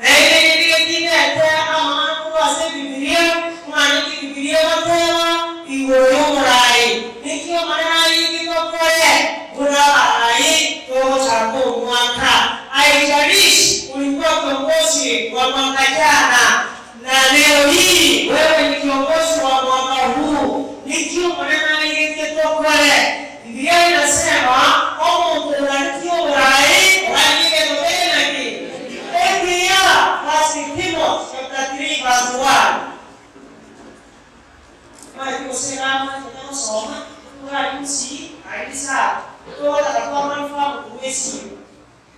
Naende nerigetie ndete amang'ana korwa ase Ebibilia, ng'a ninki Ebibilia egoteba igoro y'omoraai. Ninki Omonene ayige tokore buna abarai togochaka omwaka? Haijalishi ulikuwa kiongozi wa mwaka jana na leo hii wewe ni kiongozi wa mwaka huu, ninki Omonene aigetie tokore? Bibilia inasema, Omonto oganetie oboraai oranyie egento kere naki? Ekiya. First Timothy chapter 3 verse 1. Omanyete gose iga amanyete gosoma, tore gusii aye risabu, togotaka twakonfirm korwa esimi.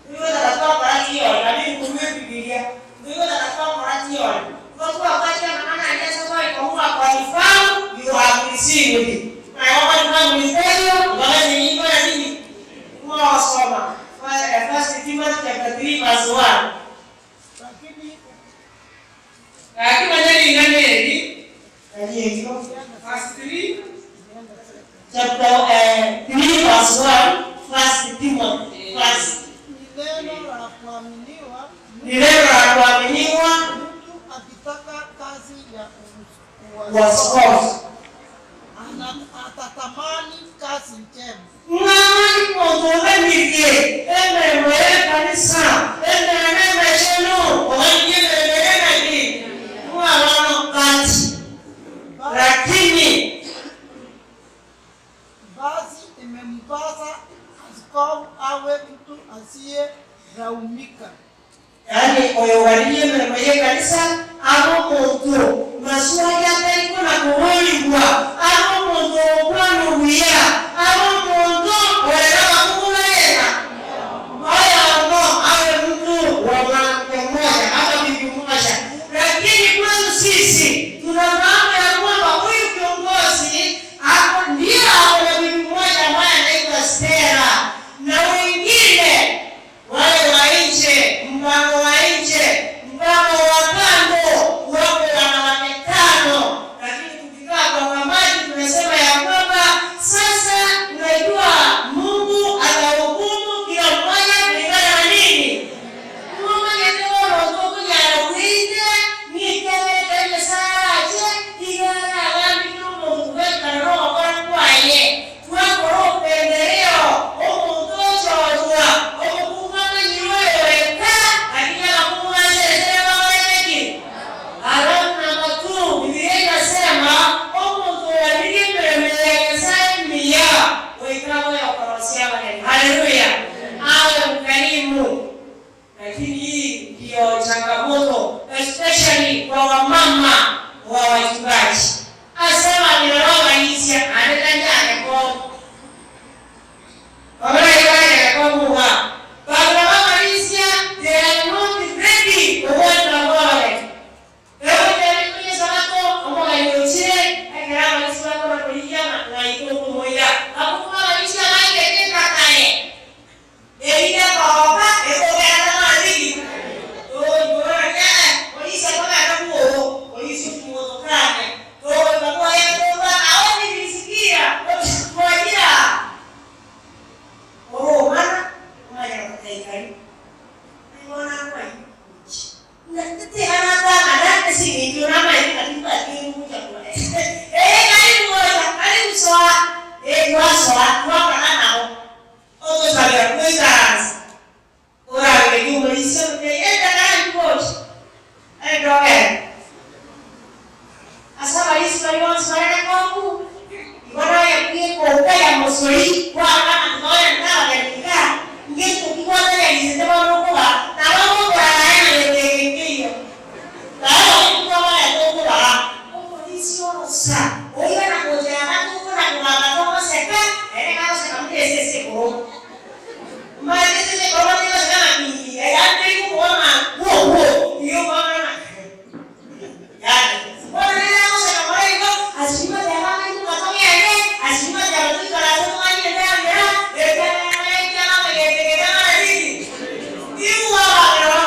Toigotaka twakora theory, lakini korwa ebibilia. Toigotaka twakora theory. Igo twabwatire amang'ana aria ase twaika ng'a confirm you have received. Naye goconfirm ritaiyo, igo ase ninkore nini? Ng'osoma First Timothy chapter 3 verse 1. Lakini Gaki manya ring'ana eri, Nari erio. Verse 3. Chapter 3 verse 1, First Timothy, first. Ni neno la kuaminiwa, Ni neno la kuaminiwa. Mtu akitaka kazi ya uaskofu atatamani kazi njema. Ng'a omonto oganirie emeremo y'ekanisa, emeremo emechenu, oganirie emeremo ere naki? Ng'a bono but, lakini. Basi imempasa askofu awe mtu asiyelaumika. Yaani oyoganirie emeremo y'ekanisa abe omonto maswali atari kona koborigwa, abe omonto ogokwana obuya, abe omonto orere abakungu barena oyomo, abe mtu wa mwanamke mmoja ama bibi mmoja. Lakini kwetu sisi tunafahamu ya kwamba huyu kiongozi ako ndiyo ako na bibi mmoja ambaye anaitwa Stella na wengine Wale wa nje, mpango wa nje, mpango wa kando, wako wanawake tano, lakini tukikaa kwa kamati tunasema ya kwamba sasa unajua Mungu atahukumu kila mmoja kulingana na nini? Momanyete bono tokonyara goita ng'ikere Nyasaye arache iga aragambie kera omonto kobwekana nogokora kwaye. Twakora opendeleo, omonto ochochwa, omokungu amanyirwe oyoeka, lakini abakungu baseresere bakorete ki? Alafu number two, Bibilia inasema omonto oyaririe emeremo ya Nyasaye emiya goika abe oyokorosia abageni. Haleluya! Abe mkarimu. Lakini hii ndiyo changamoto especially kwa wamama wa wachungaji ase abang'ina babarisia naende tanyare ko Bamaraika kobuga bang'ina babarisia they are not ready kogwatera bore Egocha Esabato omogeni ochire ekero abarisia bakona korigia ng'a ng'ai tokomoira abwo abarisia baigete ng'a kare Erinde kogoka ekogenda mariri. Tokoigora orisia kogenda bwogo, orisia omotokane, togoika bwoye torwa ao nilisikia twachire aa. Oromana omanya gotaikari naye bono akwai Tiga natang'ana ase eng'encho namaete ng'a timbwati engucha korwa ee karibu gocha, karibu soa, ee twasoa twakora nabo. Otosabera koikaransa oragererie omorisia omuya enda karibu gocha enda ogende. Ase abarisia baria bonsi bare kongu, igo naye bw'ekoka ya mosori kwarora ng'a titogenderete abageni iga, ngento ki gwategerisete bono okoba nabo mokorara aye na gento eke nkeiyo. Nabo abageni twabareta okobaa omorisia orosa, oigana gocha yagata okona kogamba togoseka, ere gagoseka buna esese ekoroma. Omanyete esese ekoroma tegoseka ng'a ii, yaani teri koboa ng'a wo wo, igo okobana ng'a. Bono nere agoseka mono igo, Asibigoteba amaiko gatogende, asibigoteba toikaranse toganie endagera, ekiagera naye ekiagera amegete keria marariri. Igwa abang'ina.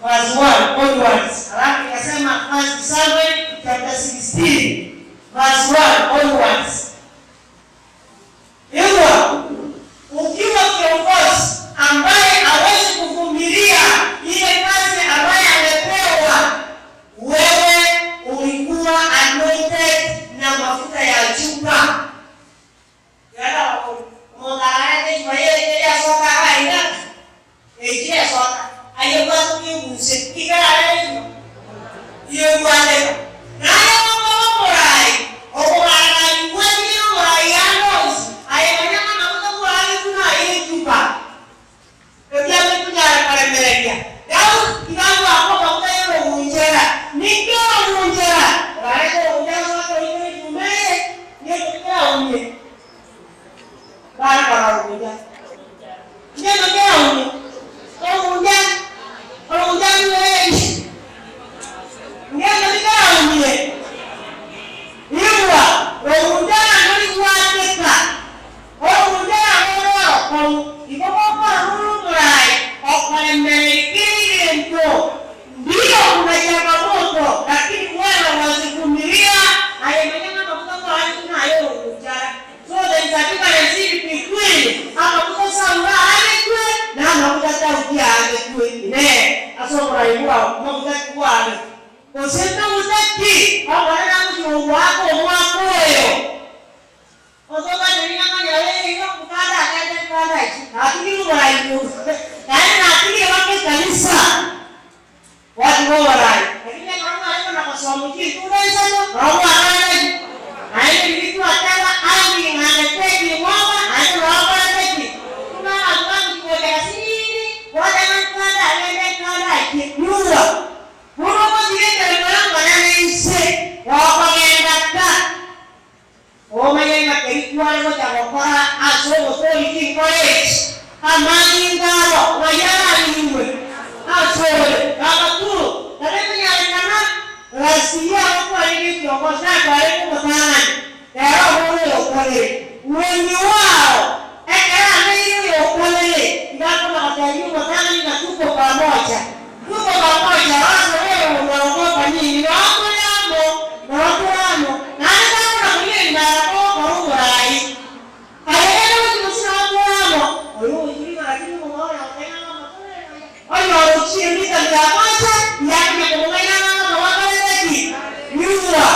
Verse 1 onwards, alafu nikasema First Samuel chapter 16 verse 1 onwards. Igwa, ukiwa kiongozi ambaye hawezi kuvumilia ile kazi ambaye amepewa, wewe ulikuwa anointed na mafuta ya chupa. Omonto ararete echupa ye yasoka iga iga, Eki esoka, aye bwatoka eguse, ikerare echupa y'egwateka. Naye okoba omoraai, okobaragani gwatigire omoraai ande onsi, aye manya ng'a amaguta kwaagekwe naye echupa, ekiagera tonyare koremereria. Daudi tiga agoaka amaguta y'orogunchera. Ninki orogunchera? Orarete orogunchera ase okoigora echuma eye, nigo keraumie. Bare korora orogunchara. Nigo keraumie. Orogunchara, orogunchara nigo eri. Ngento tikeraumie. Igwa, rogunchara norigwateka. Orogunchara rore orokong'u. Igo gokora rore omoraai, okoremereria kera egento. Ndiyo kuna changamoto lakini wewe wazivumilia aye manya ng'a amaguta kwaanchire naye orogunchara so there is a difference in between amaguta Saulo aagetwe na amaguta Daudi aagetwe inee ase oborai bwao maguta ki kwaagete gose maguta ki Omonene agochia gogoaka omwaka oyo Otobache ring'ana riaye iga mokanda agende mokanda achi natigire oborai bwo naende natigire baka ekanisa gwatiga oborai lakini ekero mware kona kosoma chintunda isato nabo mwakorete ki? Naende riria twateba ang'e ng'ande teki ng'oba naende nabo okorete ki? Buna abanto bagochi gocha gasinini gwateba nkanda agende nkanda achie nyuwa buna ogotiga emeremo y'Omonene inse gokogenda ta. Omanye ng'a keria kware gocha gokora ase obotoori tinkora eki, amanyinga aro ng'ai ararinywe ase ore. Abaturo, nabo ekonyarekana Lasiya okwarenge ekiongozi nakwarenge omotang'ani, rero obobe oyokorire. Wengi wao, ekero abeire oyokorire, iga akona gotebia omotang'ani ng'a tuko pamoja. Tuko pamoja, sasa wewe unaogopa nini? Noo tore amo, noo tore amo. Naende takona koria endara gokora oborai. Aye genda gochia bosio noo tore amo. Oyo ogochia ring'ana lakini omong'ao onya goteba ng'a mama tore nonya. Onyore ochire mita mia moja, yakonya komong'aina ng'a mama gwakorete ki? Nyua.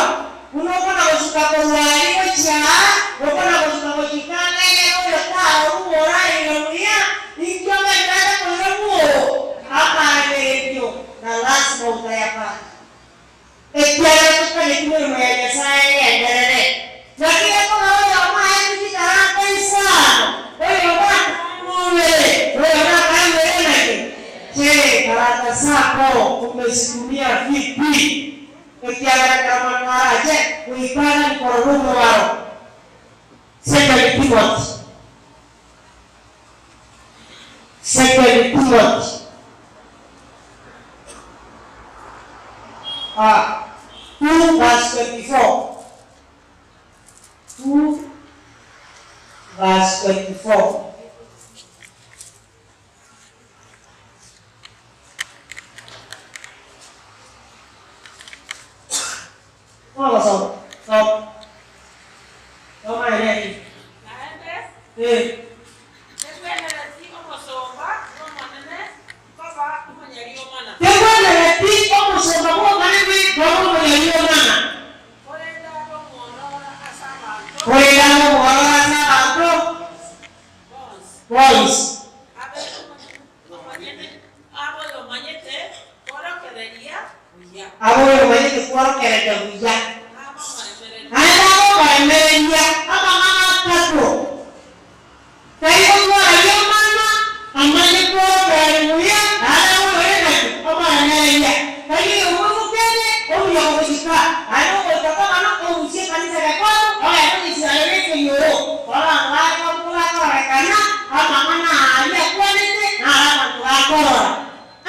Buna okona gosuka korwa aria gochia aa, okona gosuka gochika ang'e ekero oyo tarorwa oraire buya, inki ogendererete koira bwoo? Amaremererio na lasima otayabwate, ekiagera totageti meremo ya Nyasae egenderere. Naki gekogera oyomo aetwe chitalanta isano, oyomo akaegwa obere, na oyomo akaegwa ere naki? Je, talanta zako umezitumia vipi? Ekiagera ekero Omonene arache goika nikorora omobaro. Second Timothy. Second Timothy 2 verse 24. 2 verse 24. Ogosoma, soma. Soma ere eri. Naende Eh. tegwenereti omosomba bw'Omonene koba omonyariomana. Tegwenereti omosomba bw'Omonene koba omonyariomana. Korende abe omwororo ase abanto. Korende abe omwororo ase abanto bonsi. Bonsi. Abe omonyene, abe oyomanyete kworokereria buya. Abe oyomanyete kworokereria buya. Abe omoremereria. Naende abe omoremereria amang'ana atato. Tari gotwara riomana, amanye kworokereria buya, naende abe oyore naki? Omoremereria. Tari oyomoigokere, omuya ogochika, naende ogoika kogana orusie ekanisa gekoru, ogende ogisarere ekenyoro. Abanto baye bakororekana, amang'ana aria akwanete naro abanto bakorora.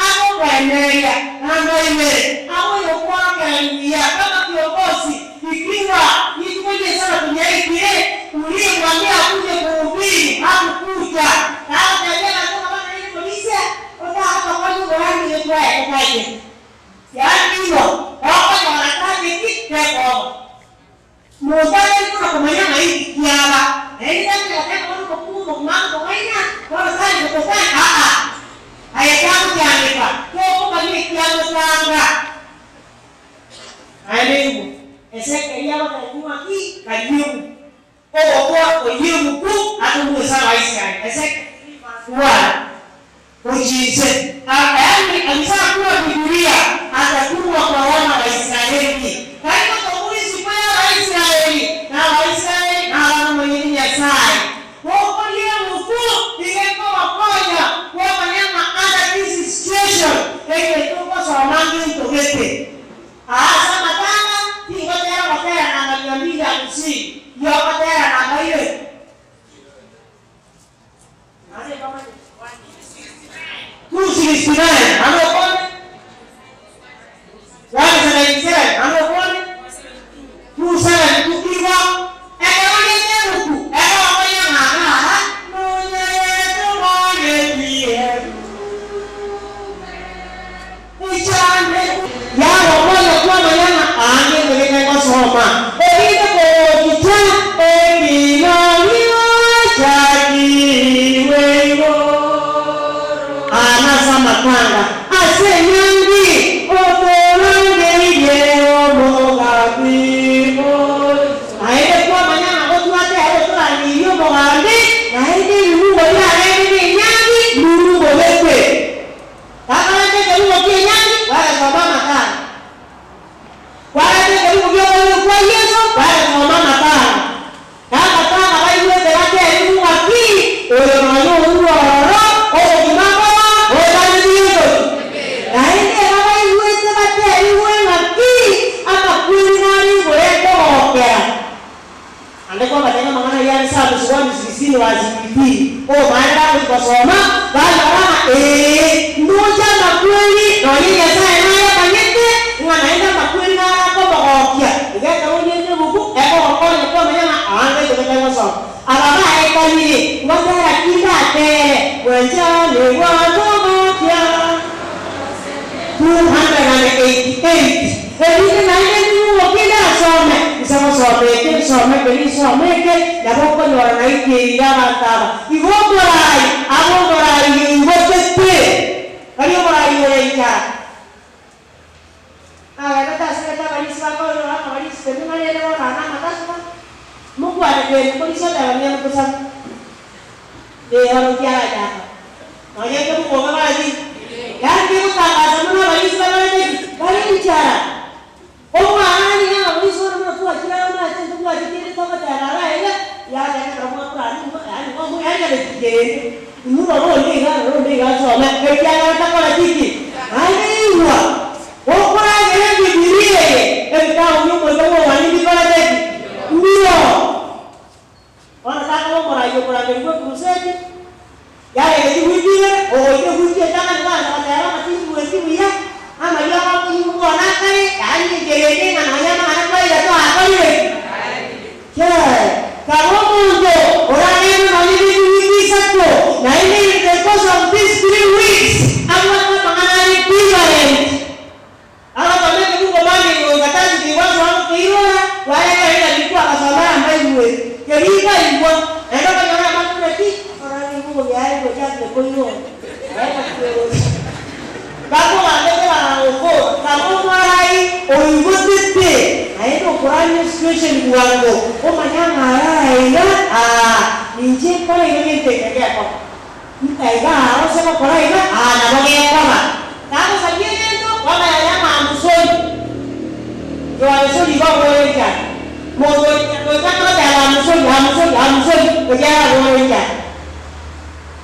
Agokweneria namoimere, agoyokworokereria buya kama kiongozi, ikiwa rituko ri'Esabato riaikire, uliemwambia akuje kuhubiri hakukuja. Agotebia abanto ng'a bang'aine polisia, otagotokonya oborangi getwaete. target. Yaani igo okonyora target tekoba. Monto atari kona komanya ng'ai kiaba, naende tari goteba bono omokungu omogima omong'aini aa, bono tari gototani aa. Aye tagochandeka, tokomanya ekiagotanga. Naende igwa, Ezekieli agotebiwa ng'a ki? Karia ebuku. Ogokwa oyio ebuku atomwe ase Abaisraeli. Ezek. 1, Gochia inse. Yaani akishakuwa Bibilia atatumwa kwa wana wa Israeli. Tari gotomwa isiko y'Abaisraeli, na Abaisraeli nabamomanyeti Nyasae. Gokoria ebuku nigo ekobakonya kwamanya ng'a under this situation egento ogosoma ngento gete. Aase amatanga tingotera gotera namba mia mbili hamsini, yogotera namba ibere. 269, mano okone 177, mano okone 272. Igo ekero oriete ebuku egokonya ng'a ng'a nonyarete omonetie. Echande yagokonya kwamanya ng'a aa ngento gete gosoma, erinde kogochicha ekina giachakirwe igoro. Aa nase amatanga ase enyangi otorangeirie omogambi oyo. Naende kwamanya ng'a gotwate aye otorangeirie omogambi, naende ebibugo biarenge nenyangi mburugo gete. Bakarenta ekerubo ki'enyangi, bagasoma amatanga. Kwarenta ekerubo gi'okoigwa kwa Yeso, bagasoma amatanga. Na amatanga baigwete batebiwe ng'a ki, Oyo nonya orure ororo, obogima mboba, otaneti Yeso ki? Naende eba baigwete batebiwe ng'a ki, Amakweri nare igoro ekogokera. Naende kwabatebia amang'ana ayio are Psalms 116 verse 15, Obomaene bagochia gosoma, banyora ng'a ee, ndoche amakweri, nonya Nyasae nayamanyete, ng'a naende amakweri naro akomogokia. Iga ekero oriete ebuku, ekogokonya kwamanya ng'a aa ngento gete ngosoma. Aba baetanire, ngotera ki ndatere, Bwanchani bwatogokia. 288, Erinde naende nigo kende asome, inse gosoma eke, nsome keria, nsome eke, nabo okonyora naikeire abanto aba. Igo omorai abe omorai oigotete, tari omorai ore enchara. Nagendete ase gete abarisia bakoirora ng'a abarisia tebing'a rende bono aa namatasuka, mokwane kende korisia oteba ng'ende kosaba. Ee, bono nki arachaka? Nonya nkemoboka barabi? Yaani kegotangasa mono abarisia barorete ki? Bare enchara. Omwana nigo ababorisia bono buna twachire amo ase intwe bwache kende togoteba ara aiga, yateba ekero mwakorana inwe yaani ngomoyanyaneti kende. Inwe rora onde iga rora onde iga asome, ekiagera takoreti ki? Aigwa! Okoragera Ebibilia eye, ebitabu bi'omoika bw'obobani mbikorete ki? Mbiroo. Bono takaba omoraia okorangerigwa ekuruseti, yarenge chiwiki ibere, ogoika ewiki etang'ani kwansa goteba ng'a tinigweti buya, amariogo akoyigwa bono akare, yaani enchera ende ng'a nonya amang'ana twaira twakorire ki? Kiee! Kaba omonto oragende nonya ne chiwiki isato, naende in the course of these 3 weeks abwate amang'ana are different. Agasoma ekebugo mambia goika Thursday gwasoa gokeirora, kwareka rira rikwo agasoma amaigwe keria ikaigwa, naende okonyora amang'ana buna ki, akorora ebibugo biaye gochakire koirora, naende bakogambete baragokora, kaba omorai oigotete, naende okorania esituesheni bwango, omanye ng'a aya iga aa, ninche nkore iga gento eke ngekoba. Iga aa ase gokora iga, aa nabo gekoba. Tagosaria egento, bono yaya amamusori. Yoanesori igo agwore enchara. Monto ocha goteba amusori, amusori, amusori, ekiagera agwore enchara.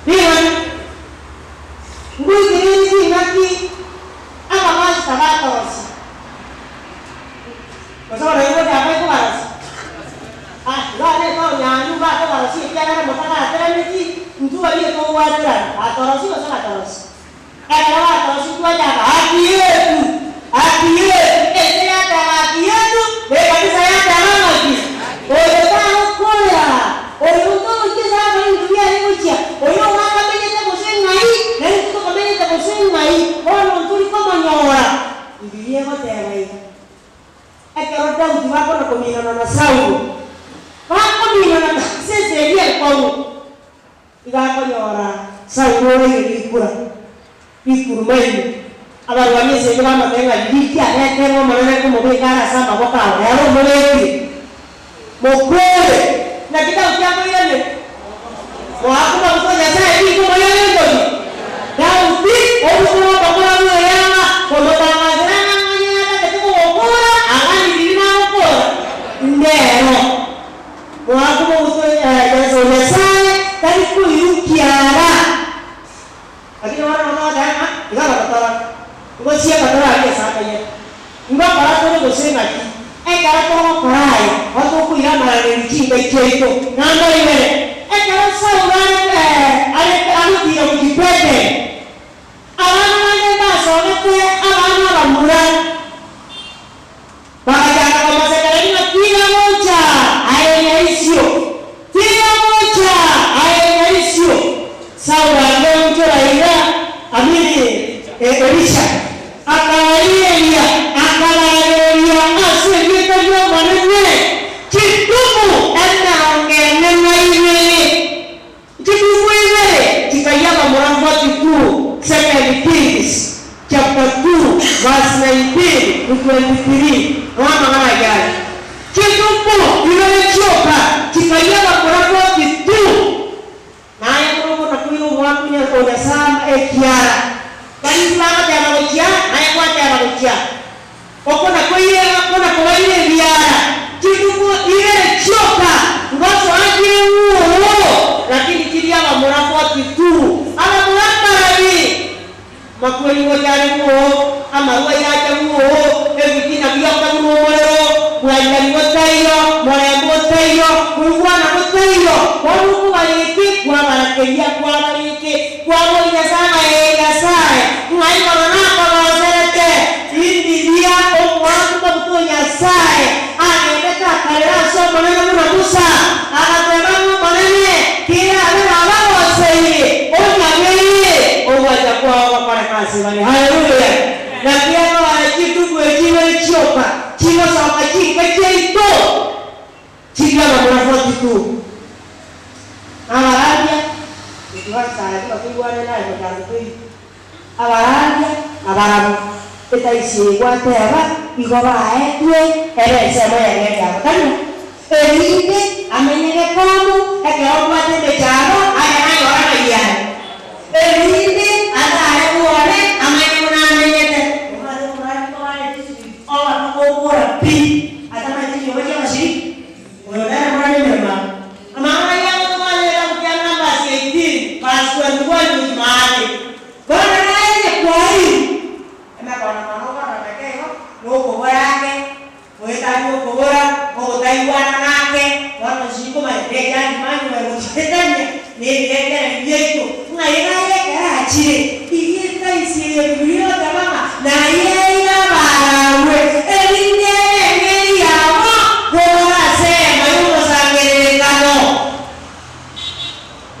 Ring'ana, Ngoikereri ching'aki abapastor bakorosia. Gose bono igo gocha baikobarosia? Ah, igo are etaoni aa nigo bakobarosia ekiagera motagateraneti, intwe baria togwaterana, batorosie gose batorosie? Ekero batorosie twachaka haki yetu, haki yetu, ense yateba haki yetu, na ekanisa yateba ng'aki? Oyo tagokora, oyo togochia ase abaminto biaye gochia, oyo omwakamenyete gose ng'ai, na intwe tokamenyete gose ng'ai, bono ntori komanya. Bibilia egoteba iga, Ekero Daudi bakona kominana na Saulo, bakominana ase esegi enkong'u, iga akonyora Saulo oraire rikura rikuruma ime. Abarwani esegi bamotebia ng'a riria ki areterwe Omonene komobeka are ase amaboko ao, ere omobekire. Mokwere! Naki Daudi akoiraneria? Moakwe maguta o Nyasae riko moyore engoria. Daudi obutora omokora bw'eema, komotangasera ng'a ng'onye natagete kogokora, aganie riria nagokora ndero. Moakwe maguta o Nyasae tari koirukia ara. Lakini bono nonya ogoteba ng'a iga bagotora, igo sieka torarie ase akanyete. Ngokora tore gose ng'aki? Ekero togokora aya, nabo tokoira amaraneri chinka chiaito. Namba ibere, ekero Saulo arenge arenge agotiira gochia Beteli, abana bande mbasogete abana abamura, Bagachaka komosekereria ng'a tiga gocha aye nyaisio, tiga gocha aye nyaisio. Saulo akeonchora iga, amini Elisha, akabarigereria, akabaragereria ase erieta ri'Omonene chitubu emerongo ene na ibere. Chitubu ibere chikayia abamura 42 Second Kings chapter 2 verse 19 to 23 Noa amang'ana ayio aria. Chitubu ibere chioka chikayia abamura 42. Naye buna okonakoira omwaka o Nyasae ekiara, baria tibagoteba gochia, naye gwateba gochia. Oko nakoire, oko nakobaire ebiara chituko ibere chioka, ngosoa chire ng'uu, lakini chiria abamura 42. Abamura mbarabi? Makweri ngocha are ng'uu, amarwaire acha ng'uu, ebitina bioka buna omorero, bwanchani botaiyo, morembe otaiyo, koigwana gotaiyo. Bono okobariki, kwabarakeria, kwabariki, Kwaboria Nyasae ng'a, Ee Nyasae, ng'ai bono nakoroserete? Tindiria omwango mabuto o Nyasae agendete akarera ase Omonene buna Musa, agateba ng'a Omonene, kerabe babagoseire, onyabeire ogwancha kwao gokoreka ase bare. Haleluya! Naki ekogera chituko echi ibere chioka chigosoka chinka chiaito. Chiria abamura 42 Abarandia, ekibasaria bakoigwane naye mochando toiyo. Abarandia nabarabwo, etaisi eye gwateba, igo baetwe ebe ensemo y'engencho yabo, tari bo? Erinde amenye gekomu ekero obwate emechando, aye nanyore amaiyo aye. Erinde atare bwone amanye buna amenyete. Omanyete omorani kobare chiswiti oba tokokora pi atamanyeti chinyomba chi'abashiriki. Oyo nere morani emeremo amo. Amang'ana ayio agotokana egetabu kia Numbers 18 verse 21 gochia maate. Bono naye nyekwairu emekono mono okorora igo nokobora ake Goetania okobora, ogotaigwana nake, bono nsinkomanya nekiagera Imanueli gotoetania nebirengererio biaito, ng'a iga aye ekero achire, erieta ise eye Bibilia egoteba ng'a naye eira abaragwe, erinde ebe eng'eria yabo korwa ase eema y'omosangererekano.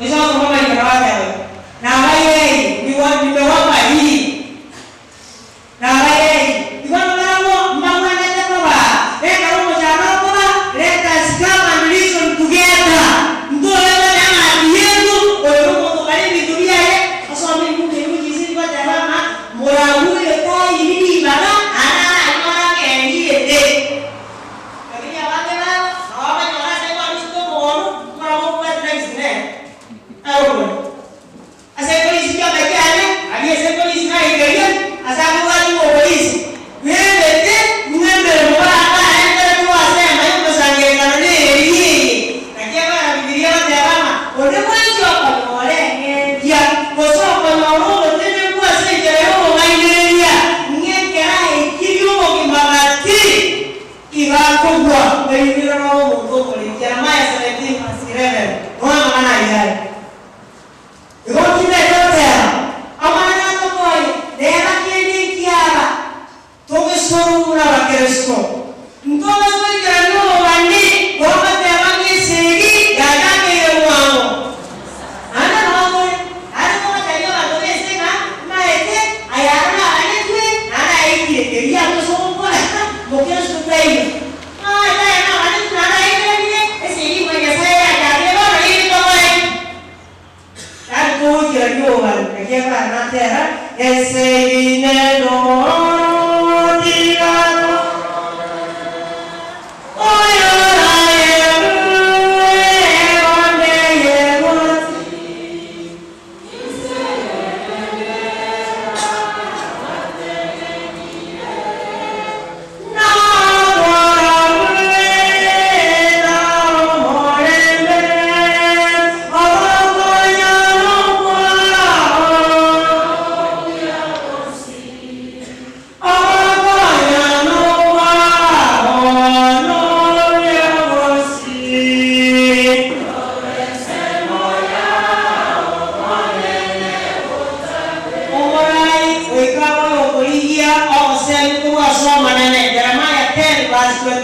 Yeso akamomanyia na agateba, Nabayeyi, nimewapa hii. Nabaeeri, igo nabarabwo mbagwenerete koba ekero omochando okoba, let us come and reason together. Ntorebe neng'aki yetu, oyo nomonto okare ebinto biaye, osome ebuku eyio gochia ase rigoteba ng'a mora.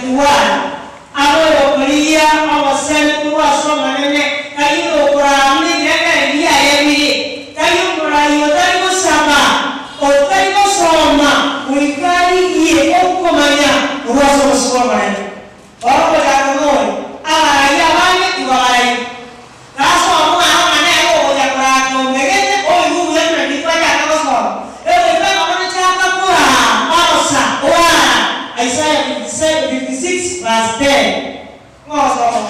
21, Abe oyokorigia obosemi korwa ase Omonene, tari oyokoraa buna ebirengererio biaye bire, tari omorai otari gosaba, otari gosoma, goika arigie okomanya korwa ase obosio bw'Omonene. Oro omochakano noyo, abarai abange igo baraire. Ase omwana ng'a nere ogocha koraaka omegete, oigwe buya buna rituko achaka gosoma. Egoika ng'a bono chaka koraa orosa oara. Isaiah 56 verse 10. Ng'o osoma?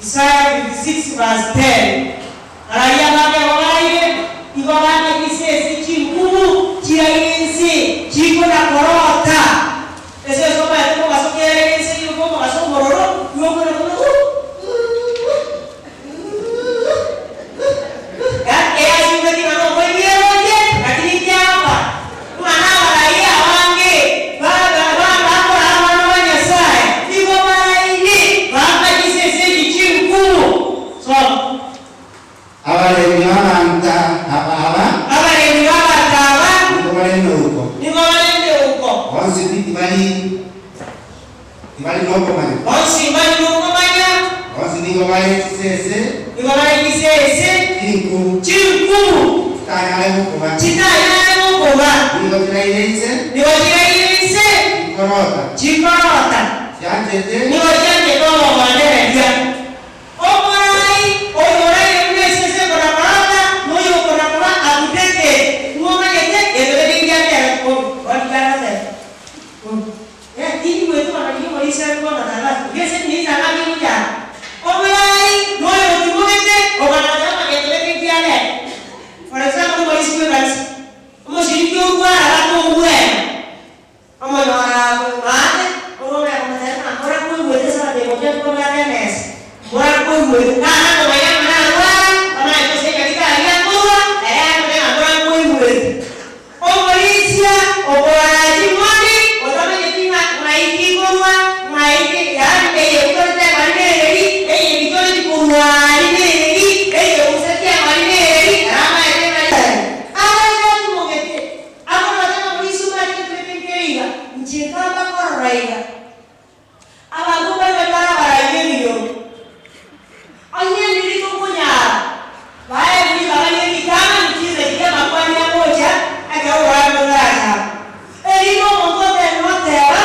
Isaiah 56 verse 10. Araria abange igo baraire, igo banga chisese chinkumu chiraire inse, chikona korota. Esese omaete omogaso keraire inse nigo omogaso omororo, igo okona buna uu, uu, uu, uu. Yaani eyasumeti ng'a nomoibi eroche, lakini inki agokora? Ng'a nabarai abange ba ba ba bakora abana ba Nyasae, nigo baraire banga chisese echi chinkumu. Soma. Abaremi b'abanto aba Abaremi b'abanto aba. Nigo bare emeuko. Nigo bare emeuko. Bonsi pi tibari tibari nokomanya. Bonsi mbari nokomanya. Bonsi nigo bare chisese. Nigo bare chisese. Chinkumu. Chinkumu. Chitanyare gokuba. Chitanyare gokuba. Nigo chiraire inse. Nigo chiraire inse. Chikorota. Chikorota. Chianchete. Nigo chianchete obogondereria. Omorai oyoraire buna esese ekona-korota, na oyokona-koba agutete, ng'omanyete egento keria giateba bobe, bono kiagoteba bobe. Eh, tindi goetoma nonye omorisia ore bono tata, gese ninsa ng'ake gochaka. Omorai na oyotimogete, okana-goteba ng'a gento gete nkiareta. For example, omorisia bw'ekanisa, omoshiriki orwara gakogwena. Omonyora aande orome akamotebia ng'a morakoigwete ase amatemo onsi atobwate emesa, morakoigwete. Nara komanya ng'a narwara, bamanye gose nyagitari aria akorwa, ere akamotebia ng'a morakoigwete. Omorisia okoraa ching'ondi, otamanyeti ng'a ng'ai chikorwa, ng'ai ki yaani eye ebitorete emari nereri, eye ebitoreti korwa aria nereri, eye egosakia emari nereri, naramaete ng'a Aye otimogete. Akorora ng'a moisia omanyete tobeke nkere iga, inche nkamba korora iga. Abanto mbare baria bare abarai b'ebinyoro, onye ndiri tokonyara, bae ribaga rie ritang'ani chinsa chiria amakwani agocha ekero oborabe botarachaka. Erinde omonto otebe oteba,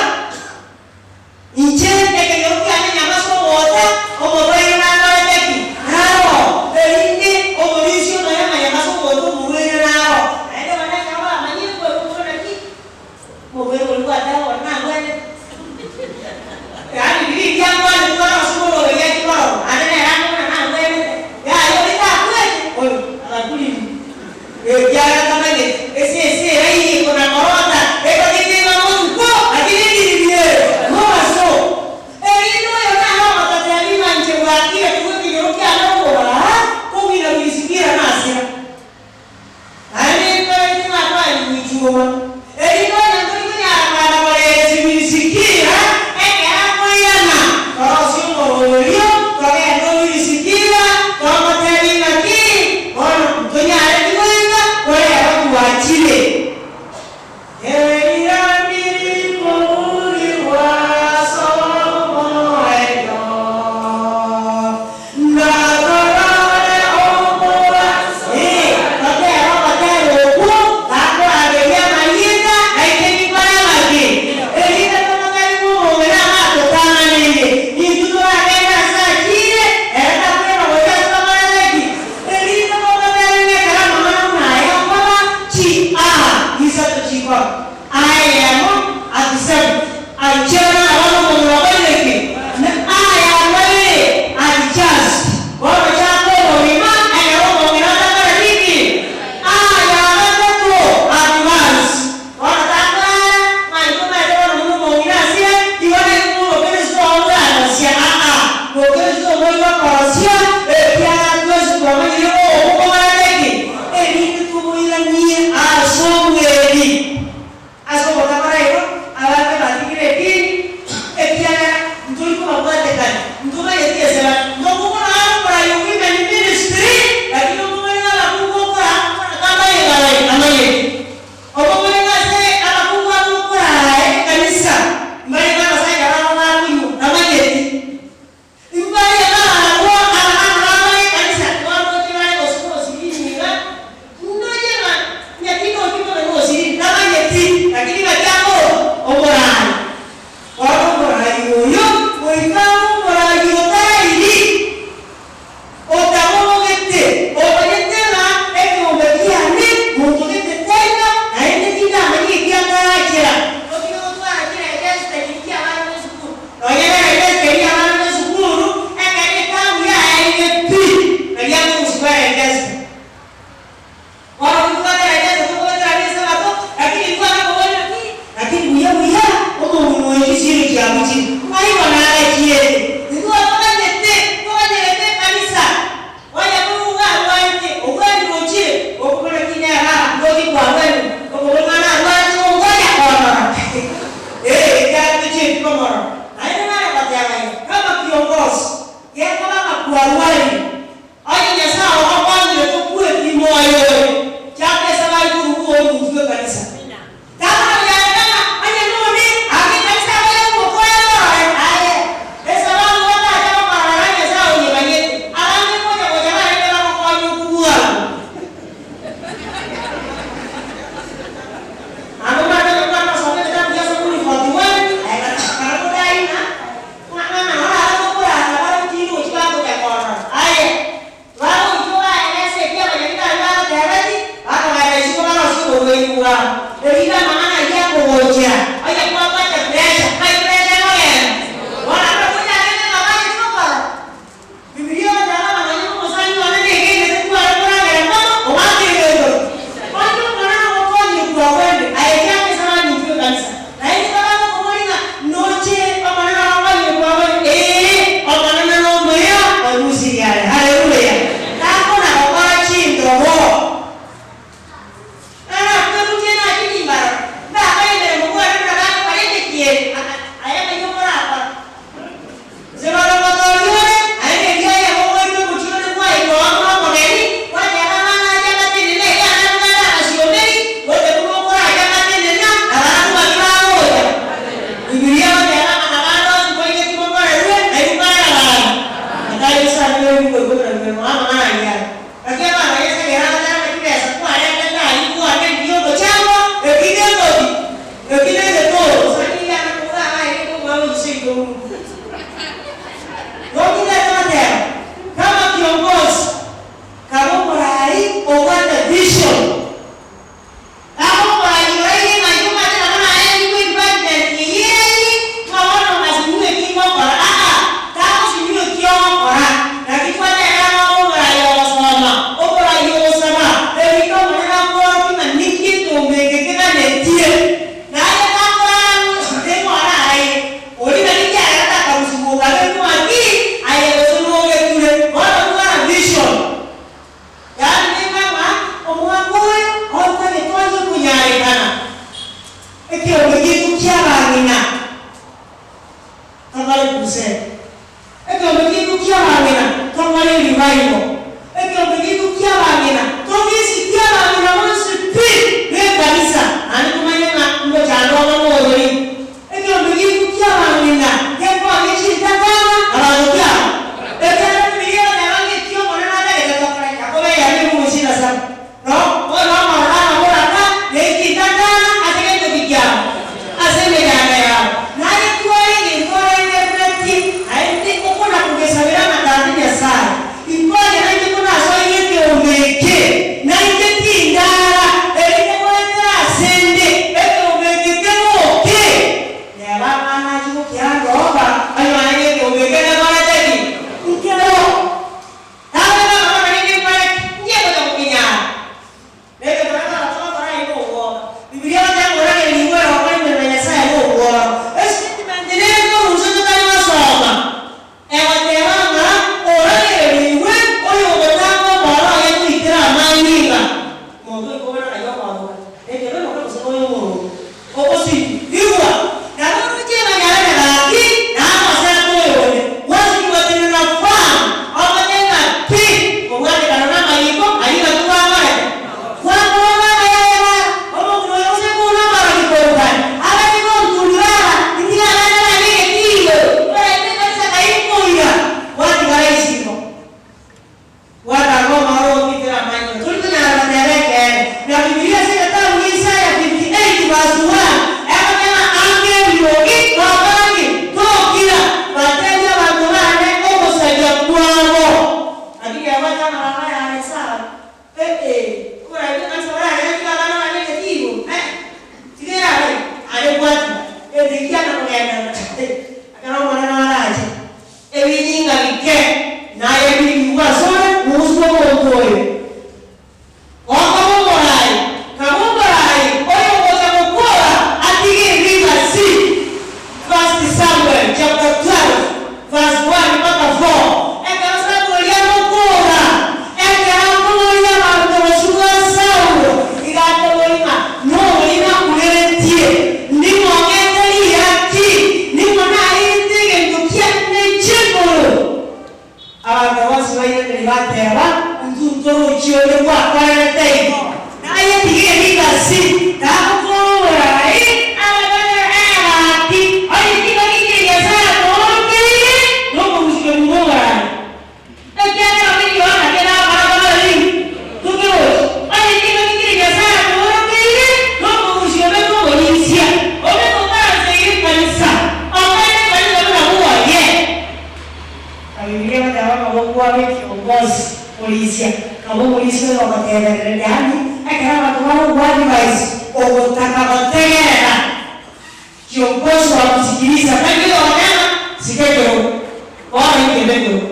Inche ekenyoro kiane nyamase ogocha, omorwaire nakorete ki? Naro. Erinde omorisia omanye ng'a nyamase ogocha omorwaire naro. Naende nonya ekero bamanyire kwebwa naki omorwaire oria gwateba bono nabwenete. Yaani riria riakwanetwe orosie moroberi achie korora, naende nere ange buna nabwenete. Yaya oria takwete, oyo agakurirwa. Ekiagera tamanyeti esese eraiye kona-korota, ekogete iga botuko, lakini endiri ere mobaso. Erinde oyo nare ogototeebia ng'a inche bwakire korwa ekenyoro kiane okobaa, kong'ina goisikera nasira. Naende nkoetie ng'a tware goichuma. Erinde onye ntori konyara kogenda koresia Pirisikila ekero akoirana, torosie omoroberio, togende o Pirisikila, tomotebie ng'aki, bono ntonyareti goika, korero twachire. Eira ndiri kobugigwa ase omoerio. Ndatorore omobaso. Ee, totebe ogotera okwo, takorageria amarieta aite ninkore amake, erinde tomotebie buna omong'ina amatotang'aneire. Intwe toragende ase achire, ere takoirana gocha ase tokorete ki? Erinde tomotebie ng'a ekero amang'ana buna aya akoba, chi aa isato chikoba, aa eyemo accept. Aichera abana omomura okorire ki? Na aya arwaire adjust. Bono chaka obogima ekero omong'ina atakora niki? Aya agatato advance. Bono takorara ng'a intwe omanyete bono buna omong'ina asire igo naki buna omokeresito oo bwanosia aa. Mokeresito omoigwa korosia ekiagera twensi twamanyire obokomorete ki? Erinde tomoiranie ase obweri. Erinde amang'ana ayio akogochera, onye kwabwate pressure, ng'ai pressure ekogenda? Bono abwo onyarete ng'a banyeti gokora. Bibilia egoteba ng'a nonye nomosani one negenete tware koragera mono, ogakeire igoro. Onye omwana nogokonyire kwagwende, aye tianga esabani intwe ekanisa. Naende tabagokoboria ng'a noche Omonene ogokonyire kwagwende, ee, Omonene nomuya, orusirie are. Haleluya! Takona gokora chindobo. Narakweruche nache nimbarore, ndakore emeremo bwane buna bagokora emekieni, aa, aya ng'ai okorakora? Inche bono ngotoria ore, naende erio aye ogoika omochie one bwaikwa amo nomogeni, gwateba abana aria batenene erio anabwate abasiomeri, gote buna okoraria batenena, na barabwo baria bagocha. Bibilia egoteba ng'a nabande onsi mboigeti mokorerwe, na inwe bare abagaani. Atari gosabire ebibuku ikomi na bibere moa amang'ana aria are. Naki abana ba Yeso ekero agatera ng'a chibesa kwarentete ayio kwane mbuya omochango, eki negoti, eki negetoro, gose nigo are koboka abaye omwana o Yeso oito Mungu. Nokigete goteba, kama kiongozi, kaba omorai obwate vision. Kaba omorai oraire ng'a inche omanyete nabo naeirwe edepartment eye eye, ng'a bono ngasinywe eki ngokora, aa, tagosinywa eki ogokora. Naki twateba ng'a obe omorai ogosoma, omorai ogosaba, erinde Omonene akworokie ng'a ninki ekeombe eke keganetie. Naye takorara nigo araraire, oria nari kiagera takarusigwa okaberwa ng'a ki, aye gose nogeture. Bono twara vision. Yaani nigo ng'a omwaka oyo otagete onye konyarekana ekeombe giaito ki'abang'ina tokore crusade, ekeombe giaito ki'abang'ina tokore revival, ekeombe giaito ki'abang'ina togesitie abang'ina bonsi pi b'ekanisa naende tomanye ng'a ngochando obo noyori. Ekeombe giaito ki'abang'ina gekonye chintakana na banto kiabo, ekiagera Bibilia egoteba ng'a eki Omonene atagete tokore, Yakobo eyemo ikomi isini na saba, no bono omororano oboraka ne chintakana ase gento ki kiabo, ase emechando yabo. Naye tware egento orengereretie, naende okona-kogesabera ng'a Tata Nyasae, inkonya nainche konasoire ekeombe eke, nainche tindara, erinde goetera asende ekeombe eke keboke. Neba amang'ana achie gokia Yehova, onyore ng'a ekeombe eke nekorete ki? Nkero. Naboigo amang'ana rende nkore ki? Inche ngocha gokenyara. Negento nakero togokora aye nobwoba. Bibilia egoteba ng'a oragereria igwere gokora emeremo ya Nyasae nobworo. Estatement nere korwa inse totari gosoma. Egoteba ng'a oragererigwe oyogotanga omoro oye goitera amanyinga. Omonto oikobera naye okorora, ekebe moke gose noyo omoronge, ogosibigwa. Nabo oroche emanyarana gaki, na amoserete oyonde, gwasibigwa tenena firm, omanye ng'a pi, kobwatekana namariko ayio naki gwakorete. Gwakorora amaya bara, omong'ina oyo gose kore omorogi korokana, abase gonturira aba, inche abana bane egetii igoro, korende ekanisa kainkoira, gwatigara isiko. Gwatanga omoro ogokitera amanyinga. Tori konyara goteba ekeene. Na Bibilia ase egetabu gia Isaya 58 verse 1 egoteba anga eriogi gokora ki? Tokira, batebie abanto bane ogosaria kwabo. Lakini yabwate amaraba ayare sawa. Eh-eh, oboraai bw'ekanisa boragere tiga abana bane egetii igoro, eh, tiga erabe aye gwatigara, gento ekio kiana kogenderera, ekero Omonene arache. Ebinyinga bike, naye birigigwe asore kuhusu omonto oyo. Gokoba omoraai, kaba omoraai oyogocha gokora atige erigasi. First Samuel chapter 12 verse 1 mpaka 4, Ekero Samueli agokora, ekero akoboria abanto bosio bwa Saulo, iga akoboria ng'a noria nakureretie, ning'o ong'ete riaki, ning'o nairete egento kiane chiguru. Abanto bonsi bairaneria bateba, Intwe ntorochi onde gwakorerete igo. Naye tiga erigasi, tagokoora i abatonyore egati, onye tiga gikire Nyasae akoorokeire, nokorusia kegima oboraai. Ekiagera onye Yohana kerakora kore ribu, tokeroche. Onye tiga gikire Nyasae akoorokeire, nokorusia obeke oborisia, obeke okaranseire ekanisa, okaire ekanisa buna bwoye. Na Bibilia egoteba ng'a gokwabe ekiongosi korisia, nabo omorisia oyo ogoteberera, yaani ekero abanto bagokoa advice, ogotaka wa kusikiliza. Tari oyo ogoteba, Sika ekerogo, bono ikebe ekerogo.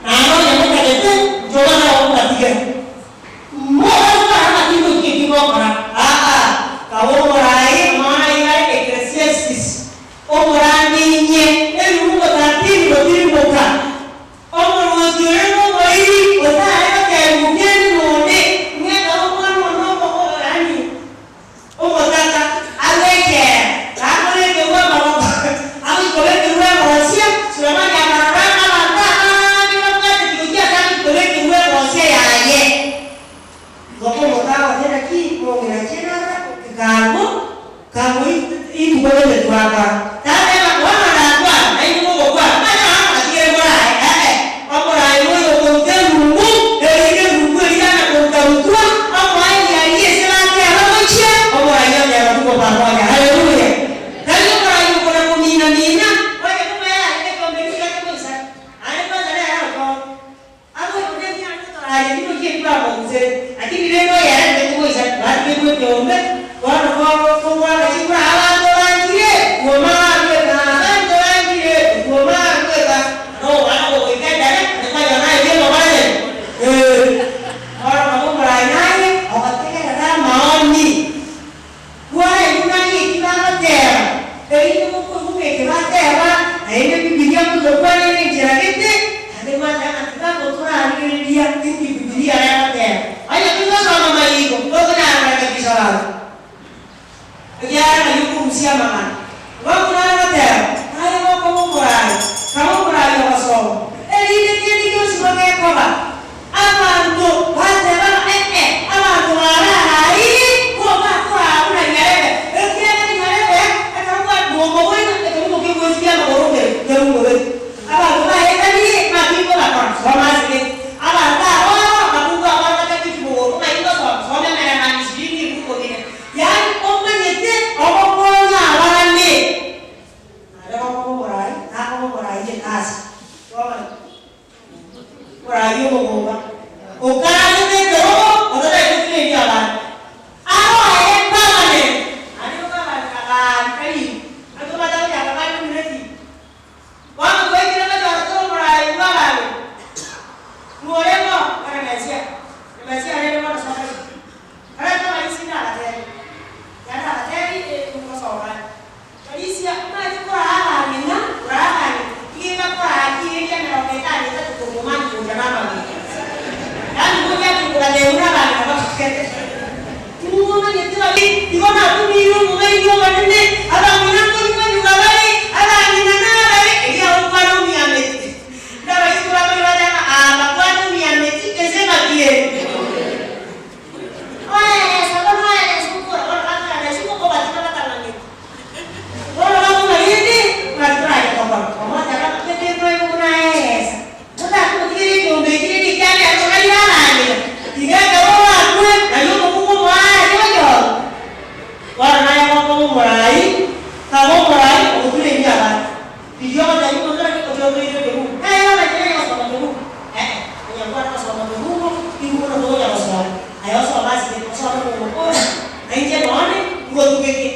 Naende onye motagete, inche bono nabo nkobatigera. Mobaise korora ng'a tingoika eki ngokora. Aa, kabe omoraai, amang'ana ayio are Ecclesiastes, omorandinye ebibugo taratibu gotirimboka. Omorwoti oria nomoiri otare goteebigwa kende nonde, ng'a ekero omwana one omo yaani omotaka agwechera, gakobekerwa amaboko, agochia kobekerwa egosia, Sulemani akarora ng'a abanto abange babwateti gochia ase agochia kobekerwa egosia yaye. Igo komotaka gose naki mong'ina chinara kago kago rituko rende twakora. Tateba bono ndakwane nainwe mogokwana manya bono natigire morae ee omorae noyo okoruta erungu erinde erungu eria yana koruta rutwa omoe riaria ase bateba gochia omorai oteba tuko pamoja haleluya tari omorai okona komina mina onye komaya ekeombe nigo kegoisana naende kwanza nere okonya. Naende gwateba ng'a tiga gotorarigereria inki Bibilia egoteba. Onye tigosoma amariko, tokonyara korekebisha abanto, ekiagera nari okorusia amang'ana. Igo buna agoteba, Aye gokoba omoraai, kaba omoraai ogosoma, erinde kende gionsi bogekoba. Abanto bateba ng'a ee, abanto bararaire, kobakoraa buna nyarebe, ekiagera nyarebe ekero bw'omogoima ekebugo ki'ogoesikia amagoro kere kerungorete. Abanto baetanirie, naki nkobakora? Soma ase gete. Abanto aboro bakobua abana batari chimogoko, ng'ai ngosoma? Soma emereng'anio ishirini ebibugo bine. Yaani omanyete ogokonya abande. Naende gokoba omorai, nakoba omorai egasi. Twamanya. Omorai omogomba okarasete ekerogo otatari gotineria abande. Aroe permanent. Naende gokabanera gari tari naki omanyete agochaka gari buna etinga. Bono twaikire gochora tore omorai bw'abanto. Ng'o ore bo? Ere Mesia. Na Mesia rende bono soka isiko. Karente abarisia nabatebi. Yaani abatebi ngosoka are. Barisia omanyete koraa abang'ina, koraa abang'ina, tiga koraa kiria emerongo etano etato korwa omwami gocha namagena. Yaani ngochaki kobatebia buna abang'ina bakogete. Timomanyeti baria igo natumiire omobaini omonene, abang'ina nkonywa-nyuga bare, abang'ina nabare, erio agokwana omiameti. Nabaisiko bakoria bateba, Aa, bakwane omiameti ense ebakiere. Oeresa bono oeresa okora bono bakoeresa okobatiga batang'ang'eti. Bono bakobua rende ng'a torache gokora. Omoteba, Tete nkoigwe buna aeresa. Otakomotigeria ekeombe eki rende ekiagera toraire abang'ina. Tiga ekero orakwe, nario omokungu omoaare oyoro. Bono naye gokoba omorai, kaba omorai ogotureria abanto. Rigia ogotebia omonto naki oche otoire ekebugu. Naye omanyete nere gosoma kebugu? Ee, onye nkwane gosoma kebugu, nigo buna togocha gosoma. Aye osome ase gete, osome bogokora, na inche nonde ngotugeke.